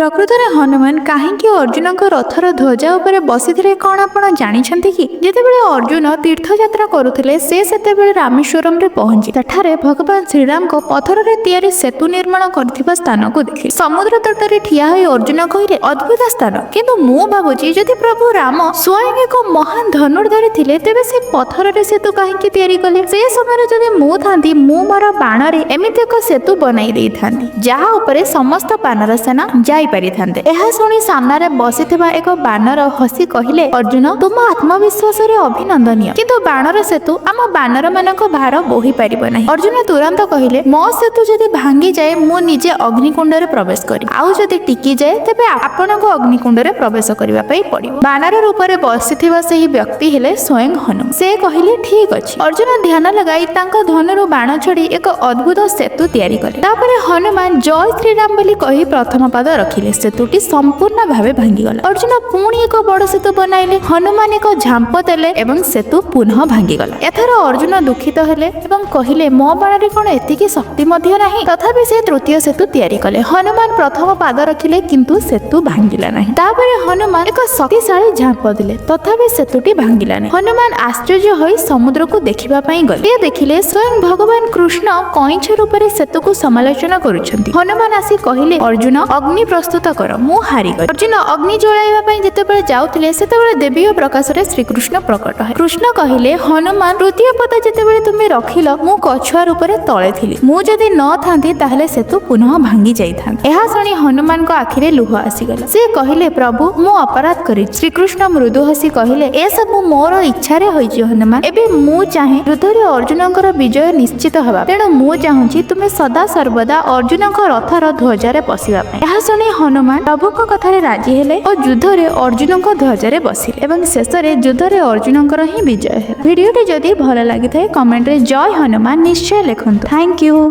ପ୍ରକୃତରେ ହନୁମାନ କାହିଁକି ଅର୍ଜୁନଙ୍କ ରଥର ଧ୍ୱଜା ଉପରେ ବସିଥିଲେ, କ'ଣ ଆପଣ ଜାଣିଛନ୍ତି କି? ଯେତେବେଳେ ଅର୍ଜୁନ ତୀର୍ଥଯାତ୍ରା କରୁଥିଲେ, ସେ ସେତେବେଳେ ରାମେଶ୍ୱରମରେ ପହଞ୍ଚି ସେଠାରେ ଭଗବାନ ଶ୍ରୀରାମଙ୍କ ପଥରରେ ତିଆରି ସେତୁ ନିର୍ମାଣ କରିଥିବା ସ୍ଥାନକୁ ଦେଖିଲେ। ସମୁଦ୍ର ତଟରେ ଠିଆ ହୋଇ ଅର୍ଜୁନ କହିଲେ, "ଅଦ୍ଭୁତ ସ୍ଥାନ। କିନ୍ତୁ ମୁଁ ଭାବୁଛି, ଯଦି ପ୍ରଭୁ ରାମ ସ୍ୱୟଂ ଏକ ମହାନ ଧନୁର୍ଦ୍ଧାରୀ ଥିଲେ, ତେବେ ସେ ପଥରରେ ସେତୁ କାହିଁକି ତିଆରି କଲେ? ସେ ସମୟରେ ଯଦି ମୁଁ ଥାନ୍ତି, ମୁଁ ମୋର ବାଣରେ ଏମିତି ଏକ ସେତୁ ବନାଇ ଦେଇଥାନ୍ତି, ଯାହା ଉପରେ ସମସ୍ତ ବାନର ସେନା ଯାଇପାରିଥାନ୍ତେ।" ଏହା ଶୁଣି ସାମ୍ନାରେ ବସିଥିବା ଏକ ବାନର ହସି କହିଲେ, "ଅର୍ଜୁନ, ତୁମ ଆତ୍ମବିଶ୍ୱାସରେ ଅଭିନନ୍ଦନୀୟ। କିନ୍ତୁ ବାଣର ସେତୁ ଆମ ବାନର ମାନଙ୍କ ଭାର ବୋହି ପାରିବ ନାହିଁ।" ଅର୍ଜୁନ ତୁରନ୍ତ କହିଲେ, "ମୋ ସେତୁ ଯଦି ଭାଙ୍ଗିଯାଏ, ମୁଁ ନିଜେ ଅଗ୍ନିକୁଣ୍ଡରେ ପ୍ରବେଶ କରିବି। ଆଉ ଯଦି ଟିକିଯାଏ, ତେବେ ଆପଣଙ୍କୁ ଅଗ୍ନିକୁଣ୍ଡରେ ପ୍ରବେଶ କରିବା ପାଇଁ ପଡିବ।" ବାନର ରୂପରେ ବସିଥିବା ସେହି ବ୍ୟକ୍ତି ହେଲେ ସ୍ୱୟଂ ହନୁମାନ। ସେ କହିଲେ, "ଠିକ ଅଛି।" ଅର୍ଜୁନ ଧ୍ୟାନ ଲଗାଇ ତାଙ୍କ ଧନୁରୁ ବାଣ ଛଡି ଏକ ଅଦ୍ଭୁତ ସେତୁ ତିଆରି କଲେ। ତାପରେ ହନୁମାନ "ଜୟ ଶ୍ରୀରାମ" ବୋଲି କହି ପ୍ରଥମ ପାଦ ରଖିଲେ। ସେତୁଟି ସମ୍ପୂର୍ଣ୍ଣ ଭାବେ ଭାଙ୍ଗିଗଲା। ଅର୍ଜୁନ ପୁଣି ଏକ ବଡ ସେତୁ ବନାଇଲେ। ହନୁମାନ ଏକ ଝାମ୍ପ ଦେଲେ ଏବଂ ସେତୁ ପୁନଃ ଭାଙ୍ଗିଗଲା। ଏଥର ଅର୍ଜୁନ ଦୁଃଖିତ ହେଲେ ଏବଂ କହିଲେ, "ମୋ ବାଣରେ କଣ ଏତିକି ଶକ୍ତି ମଧ୍ୟ ନାହିଁ?" ତଥାପି ସେ ତୃତୀୟ ସେତୁ ତିଆରି କଲେ। ହନୁମାନ ପ୍ରଥମ ପାଦ ରଖିଲେ, କିନ୍ତୁ ସେତୁ ଭାଙ୍ଗିଲା ନାହିଁ। ତାପରେ ହନୁମାନ ଏକ ଶକ୍ତିଶାଳୀ ଝାମ୍ପ ଦେଲେ। ତଥାପି ସେତୁଟି ଭାଙ୍ଗିଲା ନାହିଁ। ହନୁମାନ ଆଶ୍ଚର୍ଯ୍ୟ ହୋଇ ସମୁଦ୍ରକୁ ଦେଖିବା ପାଇଁ ଗଲେ। ସେ ଦେଖିଲେ, ସ୍ୱୟଂ ଭଗବାନ କୃଷ୍ଣ କଇଁଛ ରୂପରେ ସେତୁକୁ ସମାଲୋଚନା କରୁଛନ୍ତି। ହନୁମାନ ଆସି କହିଲେ, "ଅର୍ଜୁନ, ଅଗ୍ନି ପ୍ରସ୍ତୁତ କର, ମୁଁ ହାରିଗଲି।" ଅର୍ଜୁନ ଅଗ୍ନି ଜଳାଇବା ପାଇଁ ଯେତେବେଳେ ଯାଉଥିଲେ, ସେତେବେଳେ ଦିବ୍ୟ ପ୍ରକାଶରେ ଶ୍ରୀକୃଷ୍ଣ ପ୍ରକଟ ହେଲେ। କୃଷ୍ଣ କହିଲେ, "ହନୁମାନ, ତୃତୀୟ ପଦ ଯେତେବେଳେ ତୁମେ ରଖିଲ, ମୁଁ କଛୁଆ ରୂପରେ ତଳେ ଥିଲି। ମୁଁ ଯଦି ନଥାନ୍ତି, ତାହେଲେ ସେତୁ ପୁନଃ ଭାଙ୍ଗି ଯାଇଥାନ୍ତା।" ଏହା ଶୁଣି ହନୁମାନଙ୍କ ଆଖିରେ ଲୁହ ଆସିଗଲା। ସେ କହିଲେ, "ପ୍ରଭୁ, ମୁଁ ଅପରାଧ କରିଛି।" ଶ୍ରୀକୃଷ୍ଣ ମୃଦୁ ହସି କହିଲେ, "ଏସବୁ ମୋର ଇଚ୍ଛାରେ ହୋଇଛି ହନୁମାନ। ଏବେ ମୁଁ ଚାହେଁ ଯୁଦ୍ଧରେ ଅର୍ଜୁନଙ୍କର ବିଜୟ ନିଶ୍ଚିତ ହେବା। ତେଣୁ ମୁଁ ଚାହୁଁଛି ତୁମେ ସଦା ସର୍ବଦା ଅର୍ଜୁନଙ୍କ ରଥର ଧ୍ୱଜାରେ ବସିବା ପାଇଁ।" ଏହା ଶୁଣି ହନୁମାନ ପ୍ରଭୁଙ୍କ କଥାରେ ରାଜି ହେଲେ ଓ ଯୁଦ୍ଧରେ ଅର୍ଜୁନଙ୍କ ଧ୍ୱଜାରେ ବସିଲେ ଏବଂ ଶେଷରେ ଯୁଦ୍ଧରେ ଅର୍ଜୁନଙ୍କର ହିଁ ବିଜୟ ହେଲା। ଭିଡ଼ିଓଟି ଯଦି ଭଲ ଲାଗିଥାଏ, କମେଣ୍ଟରେ "ଜୟ ହନୁମାନ" ନିଶ୍ଚୟ ଲେଖନ୍ତୁ। Thank you.